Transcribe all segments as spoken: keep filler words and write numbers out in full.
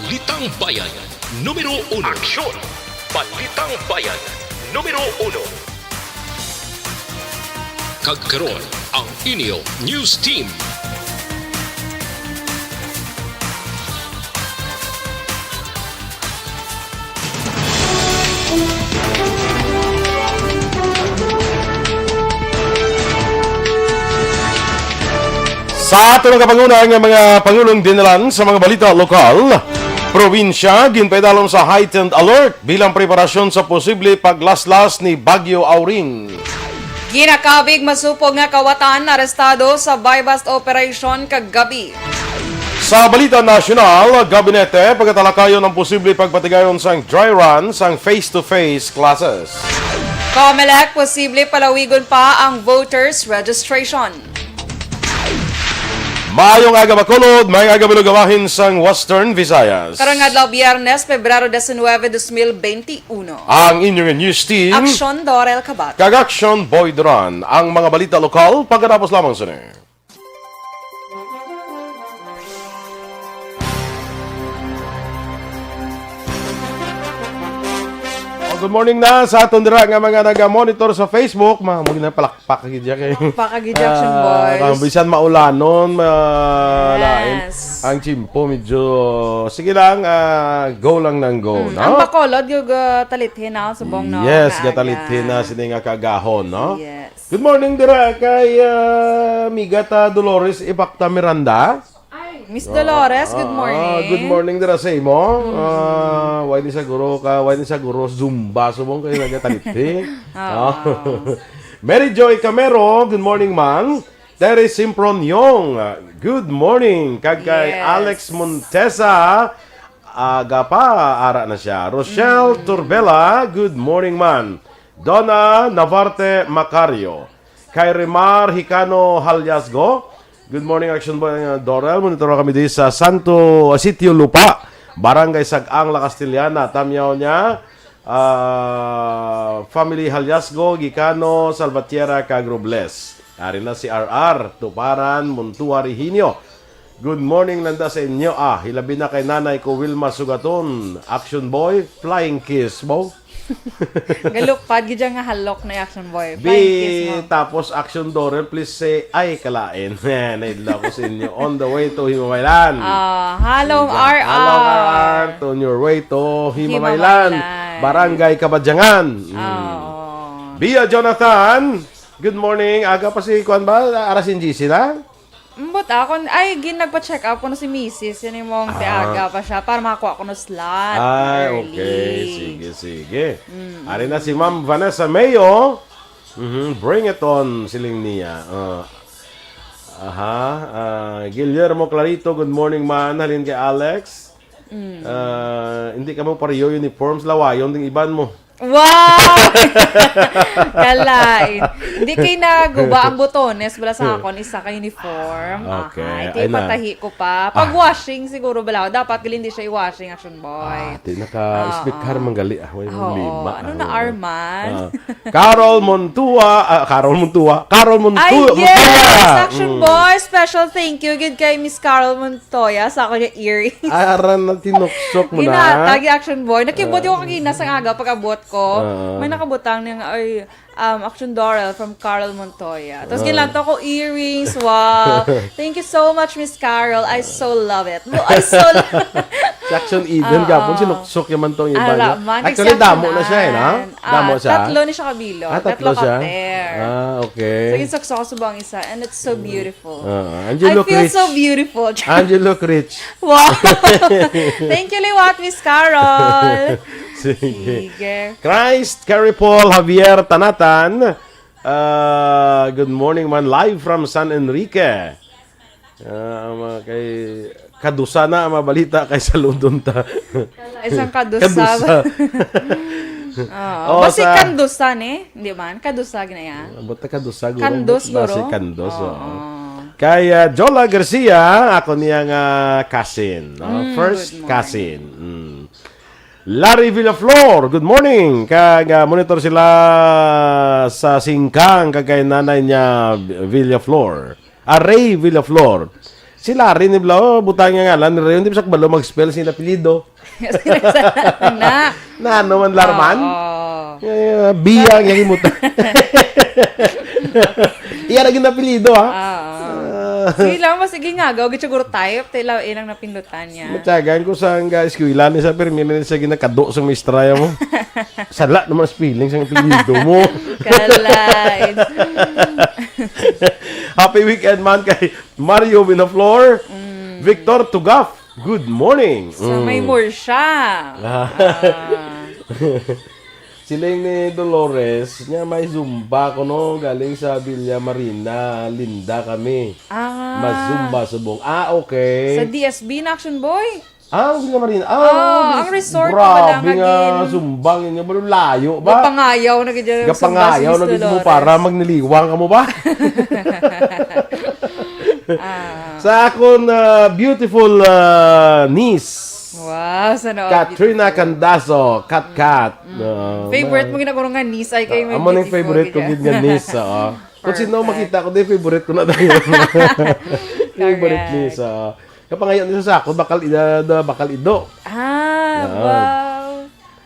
Balitang Bayan, numero uno. Aksyon! Balitang Bayan, numero uno. Kag karon, ang inyo news team. Sa aton nga panguna nga mga pangulong dinalan sa mga balita lokal, probinsya ginpaidalom sa heightened alert bilang preparasyon sa posible paglaslas ni Bagyo Auring. Ginakabig masupog nga kawatan arestado sa buy-bust operation kagabi. Sa balita nasyonal, gabinete pagatalakayon ang posible pagpatigayon sang dry run sang face-to-face classes. Comelec posible palawigon pa ang voters registration. Maayong aga, Bacolod, maayong aga, Balugawahin sang Western Visayas. Karon nga adlaw, Biyernes, Pebrero diecinueve, dos mil veintiuno. Ang inyong news team, Aksyon Dorel Kabat. Kag Aksyon Boy Duran. Ang mga balita lokal, pagkatapos lamang sini. Oh, good morning na sa aton dira nga mga naga-monitor sa Facebook. Ma, mo ginapalakpak gid ya kay Pakagidya Action Ah, Boys. Bisan maulanon, ma-, Yes. lain. Ang tiyempo medyo, sige lang, ah, go lang ng go, Mm, no? Ang Bacolod, yung, ah, talithin na subong, no? Yes, Nga gatalithin na aga. Sini nga kagahon, no? Yes. Good morning dira kay, ah, amiga ta Dolores Ibacta Miranda. Ay, Miss Dolores, good Ah, morning. Good morning dira sa imo. Mm. Ah, why ni sa guro ka, why ni sa guro Zumba, subong kayo nagatalit, eh. Ah. Ah. Mary Joy Camero, good morning, ma'am. Terry Simproniong, ah, good morning. Kag kay Yes. Alex Montesa, aga pa, ara na siya. Rochelle Mm. Turbela, good morning, ma'am. Donna Navarte Macario. Kay Remar Hicano Halyasgo, good morning, Action Boy, uh, Dorel. Monitor kami di sa Santo, uh, Sitio Lupa, Barangay Sag-ang, La Castellana. Tamyaw niya, uh, family Halyasgo, Gicano, Salvatierra, kag Robles. Ari na si R R, Tuparan, Montua, Reginio. Good morning, landa sa inyo. Ah, hilabi na kay nanay ko, Wilma Sugaton. Action Boy, flying kiss, bo. Galupad, gid siya nga halok na Action Boy. Bi, Flying kiss mo. Tapos Action Dorel, please say, "Ay, kalain." Naidla ko sa inyo. On the way to Himamaylan. Ah, hello, Sige. R R. Hello, R R. On your way to Himamaylan. Himamaylan. Barangay Kabadyangan. Mm. Oo. Bia Jonathan, good morning. Aga pa si, kuwan ba? Aras yung G C na? Ambot akon, ay, gin nagpa-check up ko na si misis, yan yung mong Ah. tiaga pa siya, para makakuha ko ng slot Ay, early. Okay. Sige, sige. Mm-mm. Ari na si Ma'am Vanessa Mayo. Mhm, bring it on, siling niya. Ah. Aha. Ah, Guillermo Clarito, good morning, man. Halin kay Alex. Mm. Ah, hindi ka mo pareho uniforms, lawayon ding iban mo. Wow! Kalain. Hindi kay naguba ang botones, wala sa akon, isa ka uniform. Okay. Aha, ito Ay na. Ipatahi ko pa. Ah. Pag washing siguro bala, dapat gali hindi siya i-washing, Action Boy. Ah, di naka-speaker Ah. man gali, ah, may Oo. Problema. Ano na, Ah. Arman? Ah. Carol Montua, ah, Carol Montua, Carol Montua, Ay, yes! Montoya. Action Mm. Boy, special thank you gid kay Miss Carol Montoya sa ako niya earrings. Ay, aran na tinuksok mo na. Ginatag yung Action Boy. Nakibot Ah. yung kagina sa aga pag-abot ko. Ah. May nakabutang niya nga, ay, um, Action Dorel from Carol Montoya. Tapos Ah. ginlantaw ko earrings. Wow. Thank you so much, Miss Carol. I so love it. Mo, I so love Si Action Eden, Oo. gapon, sinuksok yung man tong iba Ala, niya. man, Actually, exception damo na siya, eh, na? an. Ah, Damo siya? tatlo ni siya kabilo. Ah, tatlo Tatlo siya? ka pair. Ah, okay. So, yung suksok ko subong isa, and it's so beautiful. Ah, and you I look feel rich. so beautiful. And you look rich. Wow! Thank you, liwat, Miss Carol. Sige. Sige. Christ, Carrie Paul, Javier, Tanatan. Ah, good morning, man. Live from San Enrique. Ah, ang mga kay, kadusa na ang mga balita kay saludon ta. Isang kadusa. Kadusa. Oo. Oh, basi sa kandusa ni, di man? Kadusa gina ya? Ambot na kadusa, guro. Kandos, Basi guro. kandos, Oo. oo. Kay, ah, Jola Garcia, ako niya nga cousin, no? Mm, First good morning. cousin. Mm. Larry Villaflor, good morning. Kag, ah, monitor sila sa Singkang, kag kay nanay niya Villaflor. Ah, Ray Villaflor. Si Larry ni Blau, butang nga ngalan ni Rayon, di ba siya kabalo mag-spell sing apelyido? Na. Na, ano man, Larman? Oo. Eh, Biya, ang iyang imuta. Iya lagi na apelyido, ha? Oo. Ah. Sige lang, mas sige nga, gawag siguro type, tayo lang ilang napindutan niya. Matyagan ko sa nga eskwela ni sa Permina ni sa ginakado sa maestra mo. Sala naman spelling sa apelyido mo. Kalay. Happy weekend man kay Mario Binaflor, Mm. Victor Tugaf. Good morning. Sa may Mm. Murcia. Ah. Ah. Siling ni Dolores, nga may Zumba kuno galing sa Villa Marina, Linda kami. Ah. Mas Zumba subong. Ah, okay. Sa D S B na, Action Boy? Ah, ang Villa Marina. Ah, Ah, ang resort grabe pala nga nga gin- Zumba nga, pero layo ba? Gapangayaw na gid dyan ang Gapangayaw Zumba si na gid mo Dolores. Para magniliwang ka mo ba? Ah. Sa akon, ah, beautiful, ah, niece. Wow, sana all Katrina beautiful. Candazo, Kat Kat. Mm. Ah, Favorite na- mo ginaguro nga niece ay kay Ah, may amo ning beautiful favorite ko gid gid nga niece, oo. Kung sino Perfect. Makita ko, di favorite ko na dayon. Favorite Correct. Niece, oo. Kapangayo ni sa sako, bakal ida, da, bakal ido. Ah, Ah. Wow.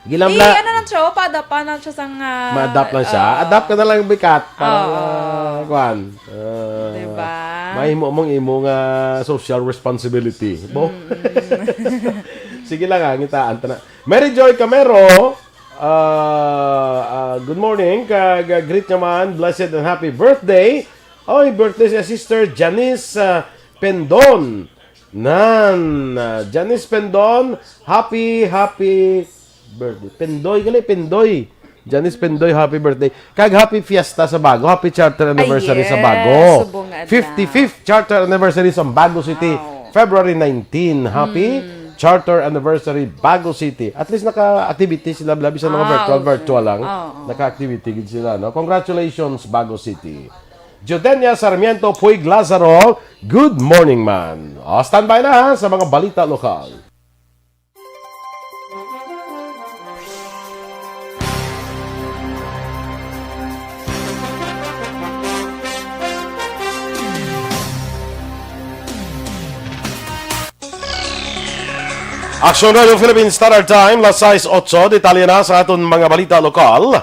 Gilam Eh, na. Ano lang siya, oh, pa-adapt pa na siya sang, ah, Ma-adapt lang siya. Ah. Adapt ka na lang, bikat. Para, Oo. ah, kuwan. Ah, Diba? Mahimo mong imo nga social responsibility. Bo? Mm-mm. Sige lang, ah, ngitaan ta na. Mary Joy Camero, ah, ah, good morning. Kag, ah, greet naman, blessed and happy birthday. Oy, birthday si Sister Janice, ah, Pendon. Nan, ah, Janice Pendon, happy, happy birthday. Pendoy, gali, Pendoy. Janice Pendoy, happy birthday. Kag happy fiesta sa Bago. Happy charter anniversary sa Bago. Ay, yes. Subong nga adlaw. Fifty-fifth charter anniversary sa Bago City, Wow. February nineteen. Happy Mm. charter anniversary, Bago City. At least naka-activity sila, labi sa mga Ah, virtual, okay. virtual lang. Oo. Naka-activity gid sila, no? Congratulations, Bago City. Judenia Sarmiento Puig Lazaro, good morning, man. O, standby na, ha, sa mga balita lokal. Action Radio Philippines Standard Time, las sais otso. Detalye na sa aton mga balita lokal.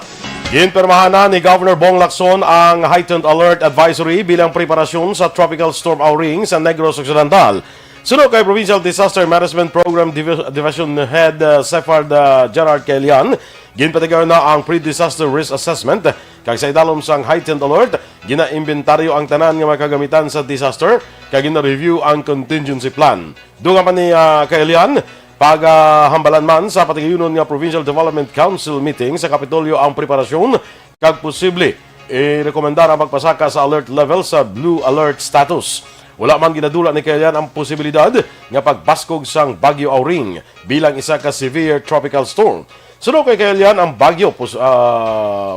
Ginpirmahan na ni Governor Bong Lacson ang Heightened Alert Advisory bilang preparasyon sa Tropical Storm Auring sa Negros Occidental. Suno kay Provincial Disaster Management Program Divi-, Division Head, uh, Sefard, uh, Gerard Caelian, ginpatigayon na ang pre-disaster risk assessment, kag sa idalom sang heightened alert, ginaimbentaryo ang tanan nga makagamitan sa disaster, kag gina-review ang contingency plan. Dungan pa ni, ah, Caelian, pagahambalan man sa patigayunon nga Provincial Development Council meeting sa Kapitolyo ang preparasyon kag posible irekomendar ang pagpasaka sa alert level sa blue alert status. Wala man ginadula ni Caelian ang posibilidad nga pagbaskog sang Bagyo Auring bilang isa ka severe tropical storm. Suno kay Caelian, ang bagyo pos-, ah,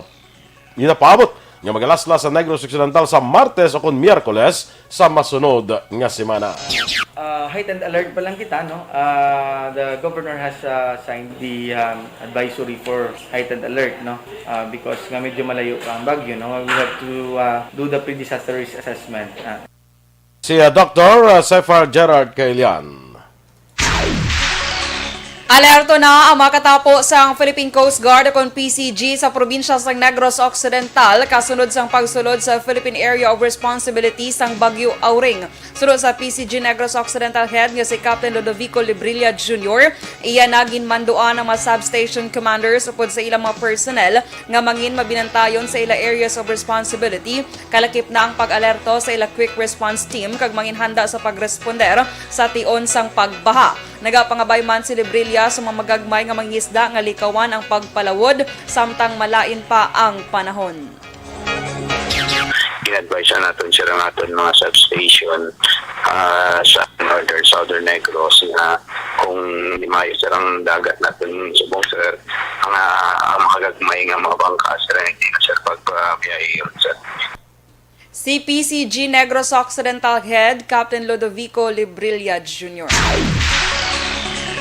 ginapaabot nga magalaslas sa Negros Occidental sa Martes o kon Miyerkules sa masunod nga semana. Uh, heightened alert pa lang kita, no? Uh, the governor has, uh, signed the, um, advisory for heightened alert, no? Uh, because nga medyo malayo pa ang bagyo, no? We have to, uh, do the pre-disaster risk assessment. Uh, Si, uh, Doctor, uh, Sefard Gerard Caelian. Alerto na ang makatapo sang Philippine Coast Guard o kon P C G sa probinsya sang Negros Occidental kasunod sang pagsulod sa Philippine Area of Responsibility sang Bagyo Auring. Suno sa P C G Negros Occidental Head nga si Captain Ludovico Librilla Junior, iya na ginmanduan ang mga substation commanders upod sa ilang mga personnel nga mangin mabinantayon sa ila areas of responsibility. Kalakip na ang pag-alerto sa ila quick response team kag manginhanda sa pagresponder sa tion sang pagbaha. Nagapangabay man si Librilla sa mga magagmay nga mangingisda nga likawan ang pagpalawod samtang malain pa ang panahon. Gin-advise na naton sila nga aton mga substation, ah, sa Northern, Southern Negros nga kung di maayo, sir, ang dagat naton subong, sir, ang, ah, ang makagagmay nga mga bangka, sir, hindi na, sir, pagpabiyahe, sir. Si P C G Negros Occidental Head Captain Ludovico Librilla Junior.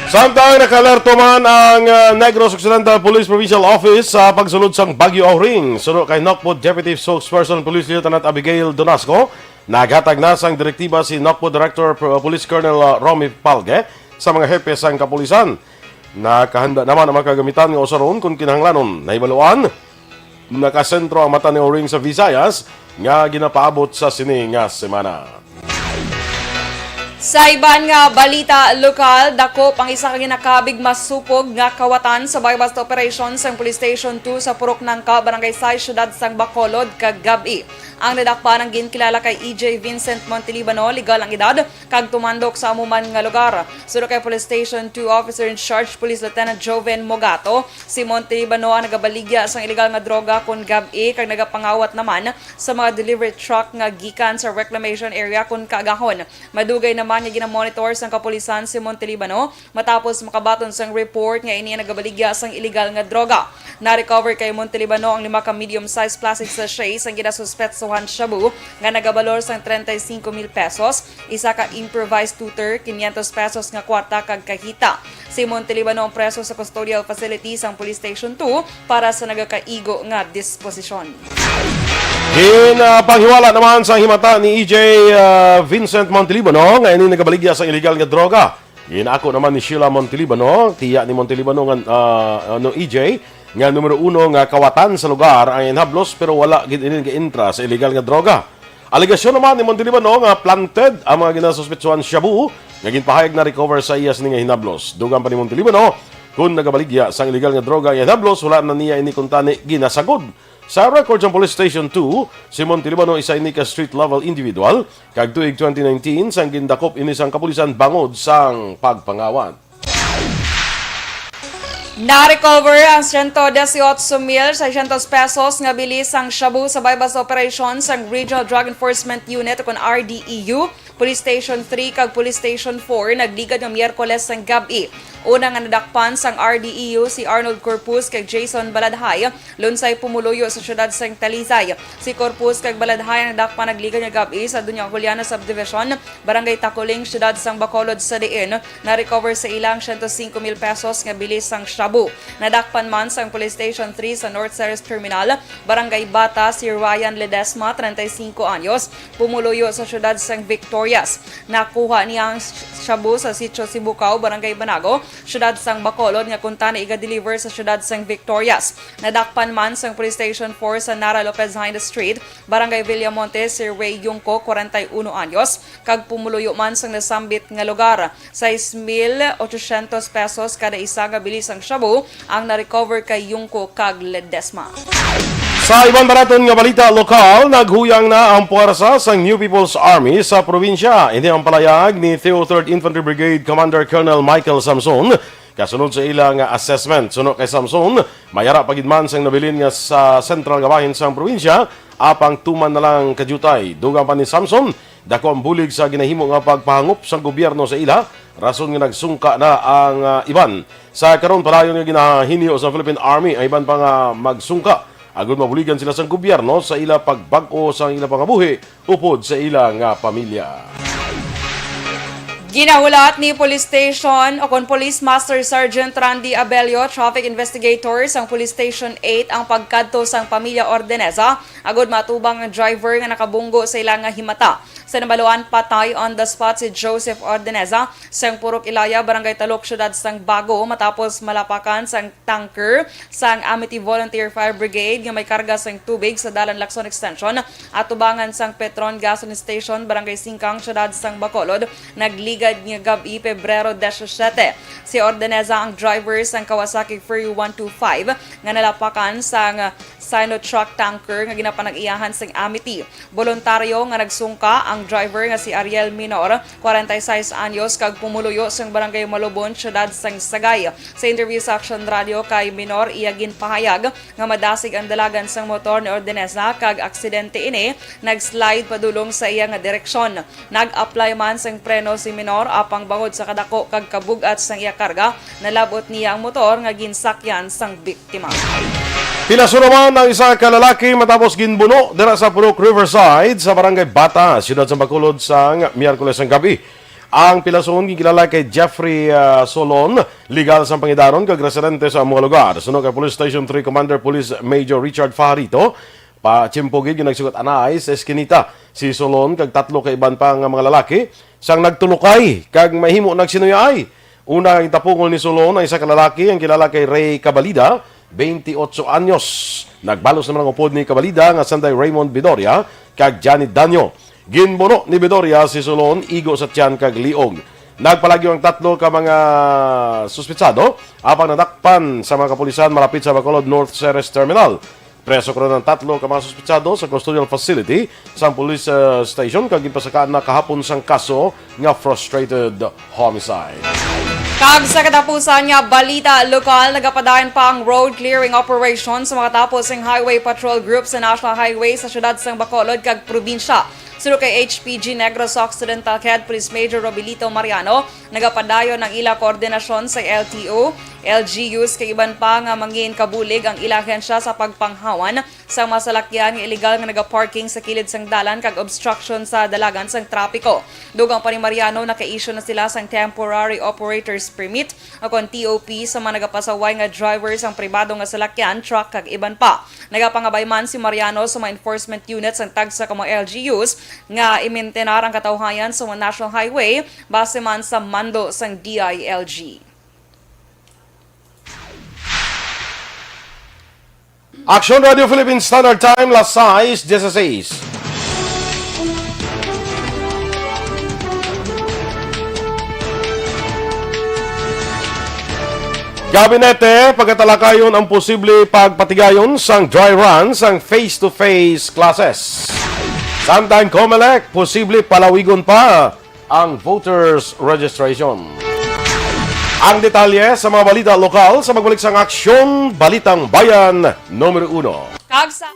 Samtang nakalerto man ang, ah, Negros Occidental Police Provincial Office sa pagsulod sang Bagyo Auring, suno kay Nocpo Deputy Spokesperson Police Lieutenant Abigail Donasco, Naghatag na sang direktiba si Nocpo Director P-, Police Colonel, uh, Romy Palge sa mga hepe sang kapulisan. Nakahanda naman ang mga kagamitan nga usaron kon kinahanglanon. Nahibaluan, nakasentro ang mata ni Oring sa Visayas nga ginapaabot sa sini nga semana. Sa iban nga balita lokal, dakop ang isa ka ginakabig masupog nga kawatan sa buy-bust operation sang Police Station two sa Purok Nangka, Barangay Sais, Siyudad sang Bacolod, kagab-i. Ang nadakpan ang ginkilala kay E J Vincent Montelibano, legal ang edad, kag tumandok sa amo man nga lugar. Suno kay Police Station two Officer in Charge Police Lieutenant Joven Mogato, si Montelibano ang nagabaligya sang iligal nga droga kon gab-i kag nagapangawat naman sa mga delivery truck nga gikan sa reclamation area kon kaagahon. Madugay naman nga ginamonitor sang kapulisan si Montelibano matapos makabaton sang report nga ini ang nagabaligya sang iligal nga droga. Na-recover kay Montelibano ang lima ka medium-sized plastic sachets sang ginasuspetsohan shabu nga nagabalor sang treinta y cinco mil pesos, isa ka improvised tutor, quinientos pesos nga kwarta kag kahita. Si Montelibano ang preso sa custodial facility sang Police Station two para sa nagakaigo nga disposisyon. Ginapanghiwala naman sa himata ni E J, ah, Vincent Montelibano nga ini nagabaligya sang iligal nga droga. Ginako naman ni Sheila Montelibano, tiya ni Montelibano nga, ah, ano, E J, nga numero uno nga kawatan sa lugar ang inhablos, pero wala gid ini ga-intra sa iligal nga droga. Alegasyon naman ni Montelibano nga planted ang mga ginasuspetsuhan shabu nga ginpahayag na recover sa iya sini nga hinablos. Dugang pa ni Montelibano, kung nagabaligya sang iligal nga droga ang hinablos, wala na niya ini kuntani ginasagod. Sa record sang Police Station two, si Montelibano isa ini ka street level individual, kag tuig twenty nineteen sang gindakop ini sang kapulisan bangod sang pagpangawat. Na-recover ang siyento disiotso mil seiscientos pesos nga bili sang shabu sa buy-bust operation sang Regional Drug Enforcement Unit, kon R D E U, Police Station three kag Police Station four nagligad nga Miyerkules sang gab-i. Una nga nadakpan sang R D E U si Arnold Corpus kag Jason Baladhay, lunsay pumuluyo sa siyudad sang Talisay. Si Corpus kag Baladhay ang nadakpan nagligad nga gab-i sa Doña Juliana Subdivision, Barangay Taculing, siyudad sang Bacolod, sa diin na-recover sa ila ang siyento singko mil pesos nga bili sang shabu. Nadakpan man sang Police Station three sa North Ceres Terminal, Barangay Bata, si Ryan Ledesma, treinta y cinco anyos, pumuluyo sa siyudad sang Victorias. Nakuha niya ang shabu sa Sitio Sibukaw, Barangay Banago, siyudad sang Bacolod, nga kuntani iga-deliver sa siyudad sang Victorias. Nadakpan man sang Police Station four sa Nara Lopez Hinds Street, Barangay Villamonte, si Ray Yungco, kwarenta y uno anyos, kag pumuluyo man sang nasambit nga lugar. Sais mil ochocientos pesos kada isa nga bili sang shabu ang na-recover kay Yungco kag Ledesma. Sa iban pa naton nga balita lokal, naghuyang na ang puwersa sang New People's Army sa probinsya. Ini ang palayag ni Theo Third Infantry Brigade Commander Colonel Michael Samson kasunod sa ila nga assessment. Suno kay Samson, may ara pa gid man sang nabilin nga sa sentral nga bahin sang probinsya, apang tuman na lang kadiutay. Dugang pa ni Samson, dako ang bulig sa ginahimo nga pagpahangop sang gobyerno sa ila, rason nga nagsungka na ang, ah, iban. Sa karon, padayon nga ginahinyo sa Philippine Army ang iban pa nga magsungka, agud mabuligan sila sang gobyerno sa ila pagbag-o sang ila pangabuhi upod sa ila nga pamilya. Ginahulat ni Police Station o kon Police Master Sergeant Randy Abelio, traffic investigator sang Police Station eight, ang pagkadto sang pamilya Ordeneza agud matubang ang driver nga nakabunggo sa ila nga himata. Sa nabaluan, patay on the spot si Joseph Ordeneza sang Purok Ilaya, Barangay Talok, siyudad sang Bago, matapos malapakan sang tanker sang Amity Volunteer Fire Brigade nga may karga sang tubig sa Dalan Lacson Extension, atubangan sang Petron Gasoline Station, Barangay Singkang, siyudad sang Bacolod, nagligad nga gab-i, Pebrero disisiete. Si Ordeneza ang driver sang Kawasaki Fury one two five nga nalapakan sang Sinotruk tanker nga ginapanag-iyahan sang Amity. Boluntaryo nga nagsungka ang driver nga si Ariel Minor, kwarenta y seis anyos, kag pumuluyo sang Barangay Malubon, siyudad sang Sagay. Sa interview sa Aksyon Radio kay Minor, iya ginpahayag nga madasig ang dalagan sang motor ni Ordeneza kag aksidente ini, nag-slide padulong sa iya nga direksyon. Nag-apply man sang preno si Minor, apang bangod sa kadako kag kabug-at sang iya karga, nalab-ot niya ang motor nga ginsakyan sang biktima. Pilaso naman ang isa ka lalaki matapos ginbuno dira sa Purok Riverside sa Barangay Bata, siyudad sa Bacolod, sang Miyerkules sang gabi. Ang pilason ginkilala kay Jeffrey, ah, Solon, legal sang pangidaron kag residente sa amo nga lugar. Suno kay Police Station three Commander Police Major Richard Fajarito, Pa tiyempo gid nga nagsugat anay sa eskinita si Solon kag tatlo ka iban pa nga mga lalaki sang nagtulokay kag mahimo nagsinuyaay. Una nga gintapungol ni Solon ang isa ka lalaki, ang kilala kay Ray Cabalida, twenty-eight anyos. Nagbalos naman ang upod ni Cabalida nga sanday Raymond Vidoria kag Johnny Danyo. Ginbuno ni Vidoria si Solon igo sa tiyan kag liog. Nagpalagyo ang tatlo ka mga suspitsado apang nadakpan sa mga kapulisan malapit sa Bacolod North Ceres Terminal. Preso karon ang tatlo ka mga suspitsado sa custodial facility sang police, uh, station kag ginpasakaan na kahapon sang kaso nga frustrated homicide. Kag sa katapusan nga balita lokal, nagapadayon pa ang road clearing operation sa mga tapo sing Highway Patrol Group sa National Highway sa siyudad sang Bacolod kag probinsya. Suno kay H P G Negros Occidental Head Police Major Robilito Mariano, nagapadayon ang ila koordinasyon sa L T O, L G Us kag iban pa nga mangin kabulig ang ila ahensya sa pagpanghawan sa mga salakyan nga iligal nga nagaparking sa kilid sang dalan kag obstruction sa dalagan sang trapiko. Dugang pa ni Mariano, naka-issue na sila sang temporary operators permit o kon T O P sa mga nagapasaway nga driver sang pribado nga salakyan, truck kag iban pa. Nagapangabay man si Mariano sa mga enforcement units sang tagsa ka mga L G Us nga imintenar ang katawhayan sa mga national highway base man sa mando sang D I L G. Action Radio Philippine Standard Time, las sais dieciséis. Gabinete, pagatalakayon ang posible pagpatigayon sang dry run sang face-to-face classes. Samtang Comelec, posible palawigon pa ang voters registration. Ang detalye sa mga balita lokal sa pagbalik sang Aksyon Balitang Bayan numero uno. Kag sa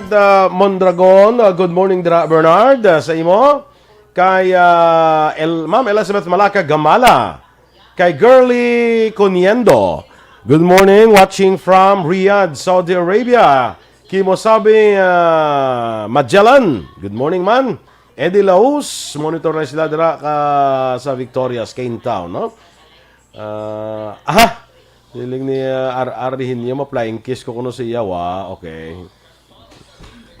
Bernard, uh, Mondragon, uh, good morning dira, Bernard, uh, sa imo. Kay, uh, El-, Ma'am Elizabeth Malaka Gamala. Kay Girly Coniendo, good morning, watching from Riyadh, Saudi Arabia. Kimosabi, uh, Magellan, good morning man. Eddie Laus, monitor na sila dira ka sa Victoria's Cane Town, no? Ah, aha! Siling ni, ah, R R Hinya, ma-flying kiss ko kuno sa iya, wa? Okay.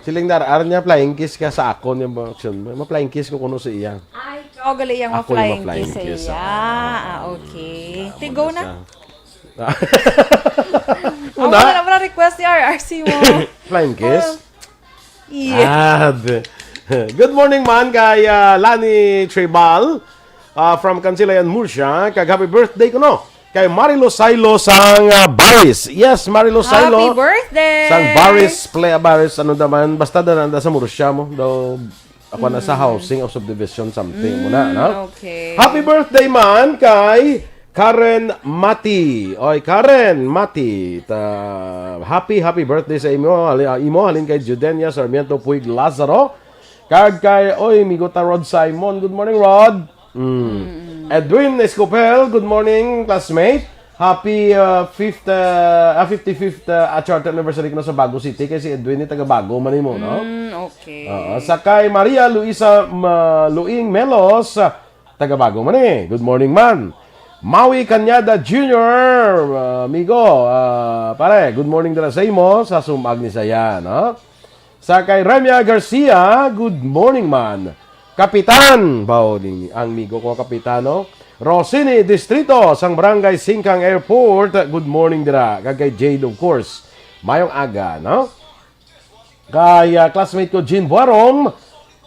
Siling ni R R niya, flying kiss ka sa akon, yung action. Ma-flying kiss ko kuno sa iya. Ay, ikaw gali yang Ako yung ma-flying ma-flying kiss sa kiss, iya. ah. Ah, okay. Ah, Tigo muna na. siya. Ang Una? wala, wala request ni R R C mo. Flying kiss? Ah. Yeah. Ah, the- Good morning man kay, ah, Lani Tribal, ah, from Kansilayan, Murcia. Kag happy birthday kuno Kay Marilo Sailo sang, ah, Baris. Yes, Marilo Sailo. Happy birthday! Sang Baris, Playa Baris, ano naman. Basta da, da sa Murcia mo. Daw, ako na sa housing of subdivision something mo na, no? Okay. Happy birthday man kay Karen Mati. Oy, Karen Mati. Ta, happy, happy birthday sa imo. Hali-, imo, halin kay Judenia Sarmiento Puig Lazaro. Kag kay, oy, migo ta Rod Simon. Good morning, Rod. Mm. Edwin Escopel, good morning, classmate. Happy, uh, fifth, uh, ah, fifty-fifth, uh, ah, charter anniversary ko na sa Bago City. Kay si Edwin ni taga Bago man imo, no? Mm, okay. Oo, sa kay Maria Luisa, ma-, Luing Melos, ah, taga Bago man eh. Good morning man. Maui Cañada Junior, ah, amigo, ah, pare, good morning dira sa imo, sa Sumag ni Saya, no? Sa kay Remia Garcia, good morning man. Kapitan, bao ni ang migo ko, Kapitano. Rosini Distrito, sang Barangay Singkang Airport, good morning dira. Kag kay Jade, of course. Mayong aga, no? Kay, ah, classmate ko, Jean Buarom,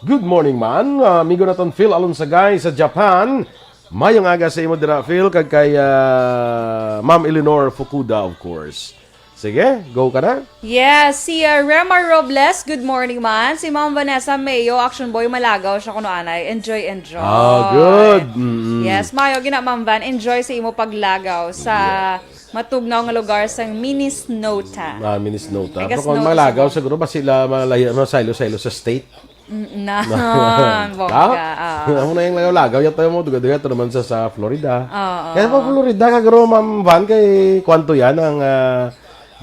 good morning man. Ah, amigo naton Phil Alonsagay sa Japan. Mayong aga sa imo dira, Phil. Kag kay, ah, Ma'am Eleanor Fukuda, of course. Sige, go ka na. Yes, si, uh, Rema Robles, good morning man. Si Ma'am Vanessa Mayo, Action Boy, malagaw siya kuno anay. Enjoy, enjoy. Ah, good. Mm-mm. Yes, mayo gina, Ma'am Van. Enjoy sa imo paglagaw sa matugnaw nga lugar sa Minnesota. Ah, Minnesota. Pero kung malagaw, siguro ba sila malaya-, masaylo-saylo sa state? Mm, na, bongga, ah. Amo na yung lagaw-lagaw. Yan tayo mo, duga-duga, ito naman sa, sa Florida. Oo. Kaya pa Florida, kaguro, Ma'am Van, kay kwanto yan ang, ah,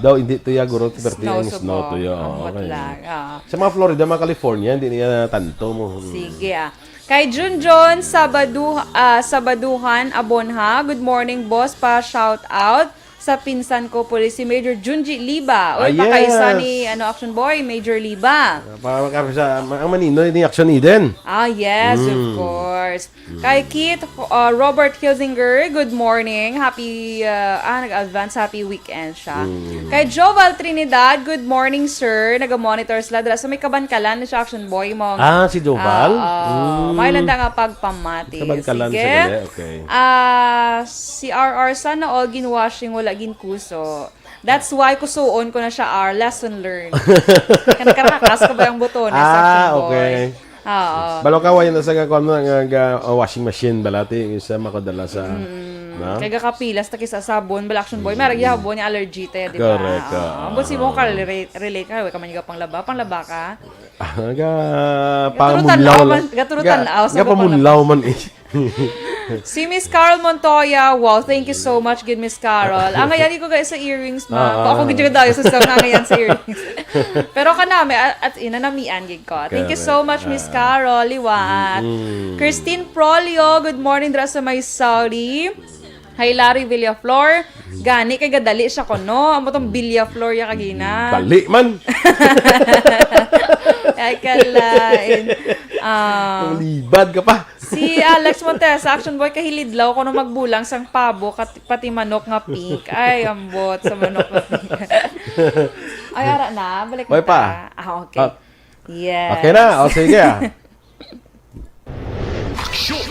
daw hindi to ya, guro, perti ang snow to ya. Ambot lang, ah. Sa mga Florida, mga California, hindi niya tanto mo. Hmm. Sige, ah. Kay Junjun Sabadu-, ah, Sabaduhan Abonha, good morning, boss, pa shout out sa pinsan ko, Police si Major Junji Liba. Uy, ah, pakaisa yes, ni, ano, Action Boy, Major Liba. Ah, para makaisa, ma-, ang manino ni Action Eden. Ah, yes, of course. Mm. Kay Keith, uh, Robert Hilsinger, good morning. Happy, uh, ah, nag-advance happy weekend siya. Mm. Kay Joval Trinidad, good morning, sir. Naga-monitor sila dira sa may Kabankalan ni siya, Action Boy, mo. Ah, si Joval? Ah, ah, mm, may landa nga pagpamati. Kabankalan. Sige. Siya gali, okay. Ah, si R R, sana all ginwashing, wala ginkuso. That's why kusuon ko na siya, R. Lesson learned. Kan karakas ka ba yung butones, ah, Action Boy? Okay. Oo. Balo ka, wayan na sa nga, kuwan mo, nga, nga, oh, washing machine, balati, yung isa makadala sa, mm, na? Kaya kapilas ta kisa sabon, bala, Action Boy, mm, marag yabo ni allergy tayo, di ba? Correct, oo. Ah, ambot si mo ka, relate, relate ka, wala ka man yung panglaba, panglaba ka. Ah, ga-, gaturutan pamunlaw lang man, lang. Gaturutan ga-, lang, sa gapamunlaw man eh. Si Miss Carol Montoya, wow, thank you so much, good Miss Carol. Ang ngayon ko guys sa earrings, ma. Ah, ah. Ako gid daw sa sa ngayon sa earrings. Pero ka na, may at, at inanamian gid ko. Thank you so much, Miss Carol Liwat. Mm-mm. Christine Prolio, good morning dra sa may Saudi. Hi, Larry Villaflor. Gani kay gadali siya ko, no? Amo tong Villaflor ya kagina. Dali man. Ay, kalain. Ah. Libad ka pa. Si Alex Montesa, Action Boy, kahilidlaw ko no magbulang sang pabo, kat-, pati manok nga pink. Ay, ambot sa manok nga pink. Ay, ara na. Balik na ta. Ah, okay. Ah. Yes. Okay na. O, sige, ah. Action!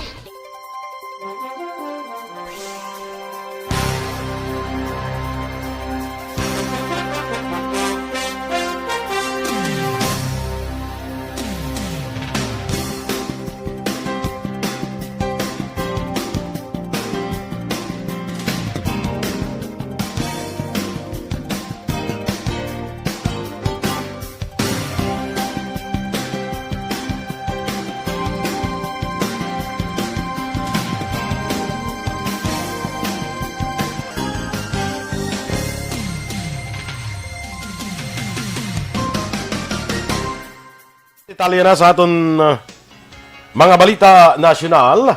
Detalye na sa aton, uh, mga balita nasyonal.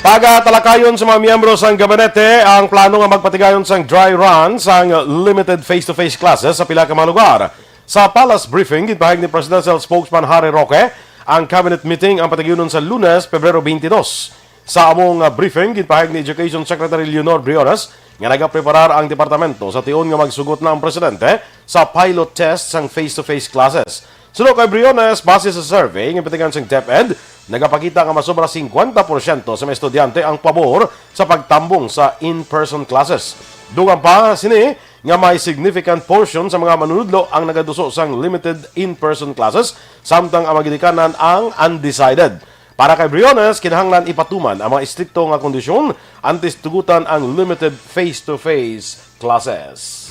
Pagatalakayon sa mga miyembro sang gabinete ang plano nga magpatigayon sang dry run sang limited face-to-face classes sa pila ka mga lugar. Sa palace briefing, ginpahayag ni Presidential Spokesman Harry Roque ang cabinet meeting ang patigayunon sa Lunes, Pebrero twenty-two. Sa among, ah, briefing, ginpahayag ni Education Secretary Leonor Briones nga nagapreparar ang departamento sa tion nga magsugot na ang presidente sa pilot test sang face-to-face classes. Suno kay Briones, base sa survey nga pinatigan sang DepEd, nagapakita nga masobra singkwenta porsyento sa mga estudyante ang pabor sa pagtambong sa in-person classes. Dugang pa sini nga may significant portion sa mga manunudlo ang nagaduso sang limited in-person classes, samtang ang mga ginikanan ang undecided. Para kay Briones, kinahanglan ipatuman ang mga estrikto nga kondisyon antes tugutan ang limited face-to-face classes.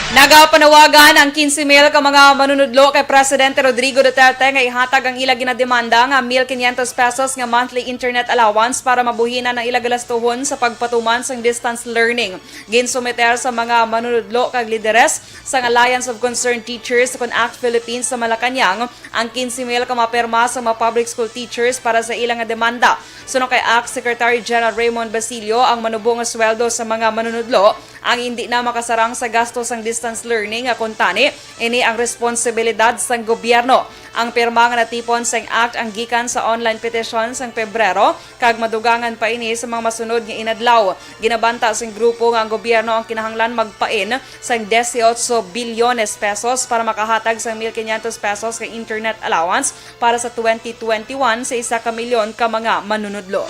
Nagapanawagan ang kinse mil ka mga manunudlo kay Presidente Rodrigo Duterte nga ihatag ang ila ginademanda nga mil quinientos pesos nga monthly internet allowance para mabuhinan ang ila galastuhon sa pagpatuman sang distance learning. Ginsumiter sa mga manunudlo kag lideres sang Alliance of Concerned Teachers kon ACT Philippines sa Malacañang ang kinse mil ka mga pirma sa mga public school teachers para sa ila nga demanda. Suno kay ACT Secretary General Raymond Basilio, ang manubo nga sweldo sa mga manunudlo ang hindi na makasarang sa gasto sang distance learning, nga kuntani ini ang responsibilidad sang gobyerno. Ang pirma nga natipon sang ACT ang gikan sa online petition sang Pebrero, kag madugangan pa ini sa mga masunod nga inadlaw. Ginabanta sang grupo nga ang gobyerno ang kinahanglan magpain sang dieciocho bilyones pesos para makahatag sang mil quinientos pesos nga internet allowance para sa twenty twenty-one sa isa ka milyon ka mga manunudlo.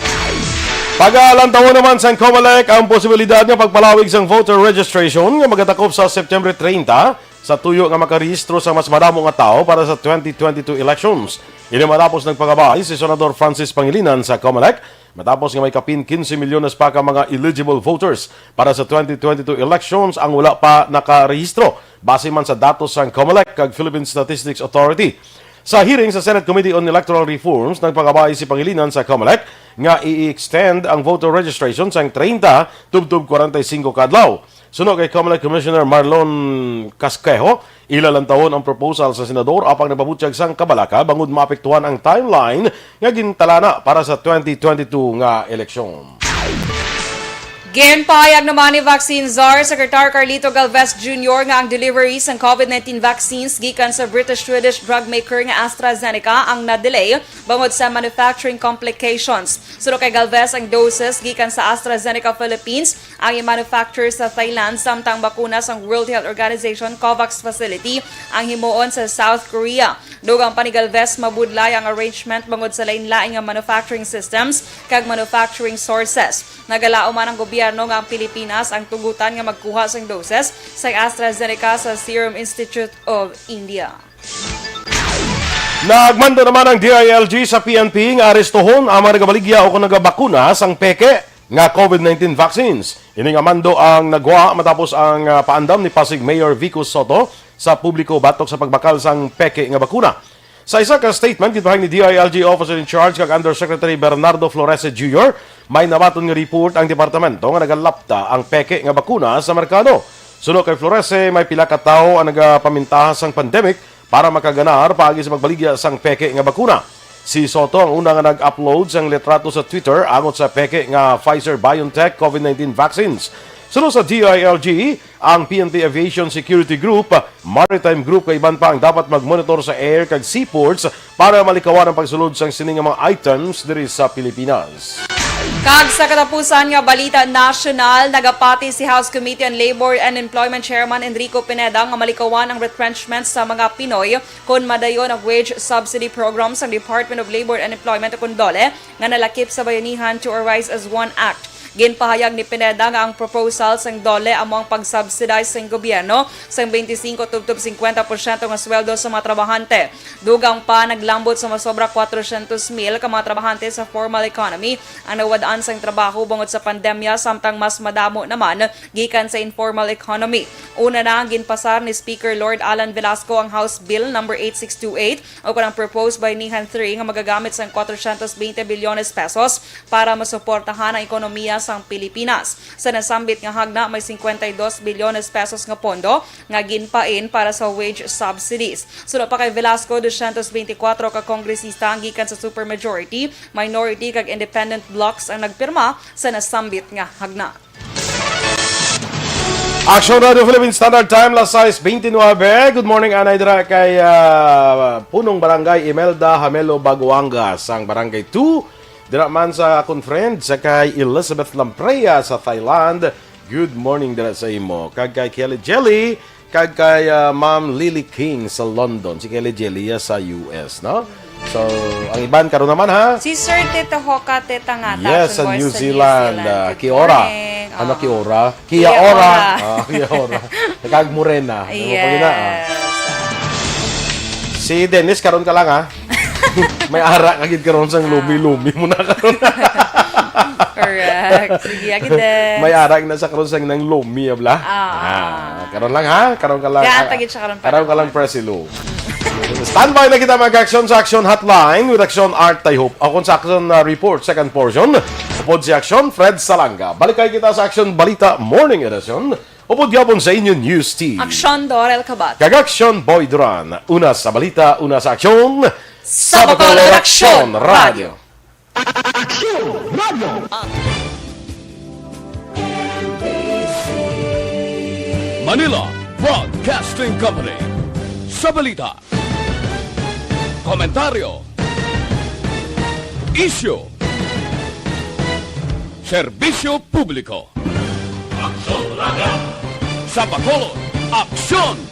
Pagalantawon naman sang COMELEC ang posibilidad nga pagpalawig sang voter registration nga magatakop sa September treinta, sa tuyo nga makarehistro sa mas madamo nga tawo para sa twenty twenty-two elections. Ini matapos nagpangabay si Senador Francis Pangilinan sa COMELEC, matapos nga may kapin quince milyones pa ka mga eligible voters para sa twenty twenty-two elections ang wala pa nakarehistro, base man sa datos sang COMELEC kag Philippine Statistics Authority. Sa hearing sa Senate Committee on Electoral Reforms, nagpangabay si Pangilinan sa COMELEC nga i-extend ang voter registration sang treinta tubtob kwarenta y singko ka adlaw. Suno kay COMELEC Commissioner Marlon Casquejo, ilalantawon ang proposal sa senador apang nagpabutyag sang kabalaka bangod maapektuhan ang timeline nga gintalana para sa twenty twenty-two nga eleksyon. Ginpahayag naman ni Vaccine Czar Secretary Carlito Galvez Junior nga ang delivery sang COVID nineteen vaccines gikan sa British-Swedish drug maker nga AstraZeneca ang na-delay bangod sa manufacturing complications. Suno kay Galvez, ang doses gikan sa AstraZeneca Philippines ang i-manufacture sa Thailand, samtang bakuna sang World Health Organization COVAX facility ang himuon sa South Korea. Dugang pa ni Galvez, mabudlay ang arrangement bangod sa lain-lain nga manufacturing systems kag manufacturing sources. Nagalaom man ang gobyerno nga ang Pilipinas ang tugutan nga magkuha sang doses sang AstraZeneca sa Serum Institute of India. Nagmando naman ang D I L G sa P N P nga arestohon ang mga nagabaligya o kon nagabakuna sang peke nga COVID nineteen vaccines. Ini nga mando ang nagwa matapos ang, ah, paandam ni Pasig Mayor Vico Sotto sa publiko batok sa pagbakal sang peke nga bakuna. Sa isa ka statement, gipahayag ni D I L G Officer in Charge kag Undersecretary Bernardo Florese Junior, may nabaton nga report ang departamento nga nagalapta ang peke nga bakuna sa merkado. Suno kay Florese, may pila ka tawo ang nagapamintaha sang pandemic para makaganar paagi sa pagbaligya sang peke nga bakuna. Si Sotto ang una nga nag-upload sang litrato sa Twitter angot sa peke nga Pfizer-BioNTech COVID nineteen vaccines. Suno sa D I L G, ang P N P Aviation Security Group, Maritime Group kag iban pa ang dapat magmonitor sa air kag seaports para malikawan ang pagsulod sang sini nga mga items diri sa Pilipinas. Kag sa katapusan nga balita nasyonal, nagapati si House Committee on Labor and Employment Chairman Enrico Pineda nga malikawan ang retrenchment sa mga Pinoy kon madayon ang wage subsidy program sang Department of Labor and Employment o kon DOLE nga nalakip sa bayanihan to Arise as One Act. Ginpahayag ni Pineda nga ang proposal sang DOLE amo ang pag-subsidize sang gobyerno sang twenty-five tubtob fifty porsyento nga sweldo sa mga trabahante. Dugang pa, naglambot sa masobra kwatrocientos mil ka mga trabahante sa formal economy ang nawad-an sang trabaho bangod sa pandemya, samtang mas madamo naman gikan sa informal economy. Una na ang ginpasar ni Speaker Lord Alan Velasco ang House Bill number eight six two eight o kon ang proposed bayanihan three nga magagamit sang kwatrocientos veinte bilyones pesos para masuportahan ang ekonomiya sang Pilipinas. Sa nasambit nga hagna, may cincuenta y dos bilyones pesos nga pondo nga ginpain para sa wage subsidies. Suno pa kay Velasco, doscientos veinticuatro ka kongresista ang gikan sa supermajority, minority kag independent blocs ang nagpirma sa nasambit nga hagna. Action Radio Philippine Standard Time, las sais beintinuebe. Good morning, anay dira kay, ah, Punong Barangay Imelda Hamelo Baguanga sang Barangay two. Dira man sa akon friend sa kay Elizabeth Lamprea sa Thailand. Good morning dira sa imo. Kag kay Kelly Jelly, Kag kay, ah, Ma'am Lily King sa London, si Kelly Jelia sa U S, no? So, ang iban karon naman, ha? Si Sir Tito Hoka, Teta Ngata, Yes, sa New Zealand. Ah, Kia ora. Ano, Kia ora? Kia ora. Ah, Kia ora. Kag Morena. Ano pa gina, ah? Si Dennis, karon ka lang, ha? May ara ka gid karon sang lumi-lumi mo na karon. Correct. Sige, agi, Des. May ara na sa karon sang nang lumi, abla. Ah. Ah, karon lang, ha? Karon ka lang. Gaan, ah, tagit siya karon pa karon ka lang, naman. Presi Lou. Standby na kita, mag-action sa Action Hotline with Action Art Tayhop. O kung sa Action, ah, Report, second portion. Upod si Action, Fred Salanga. Balik kay kita sa Action Balita Morning Edition. Upod gihapon sa inyo News Team. Action, Dorel Kabat. Kag Action, Boy Duran. Una sa balita, una sa aksyon. Sa Bacolod, Action Radio. Action Radio. Manila Broadcasting Company. Sa balita, komentaryo, isyu, serbisyo publiko. Aksyon Radio. Sa Bacolod, Aksyon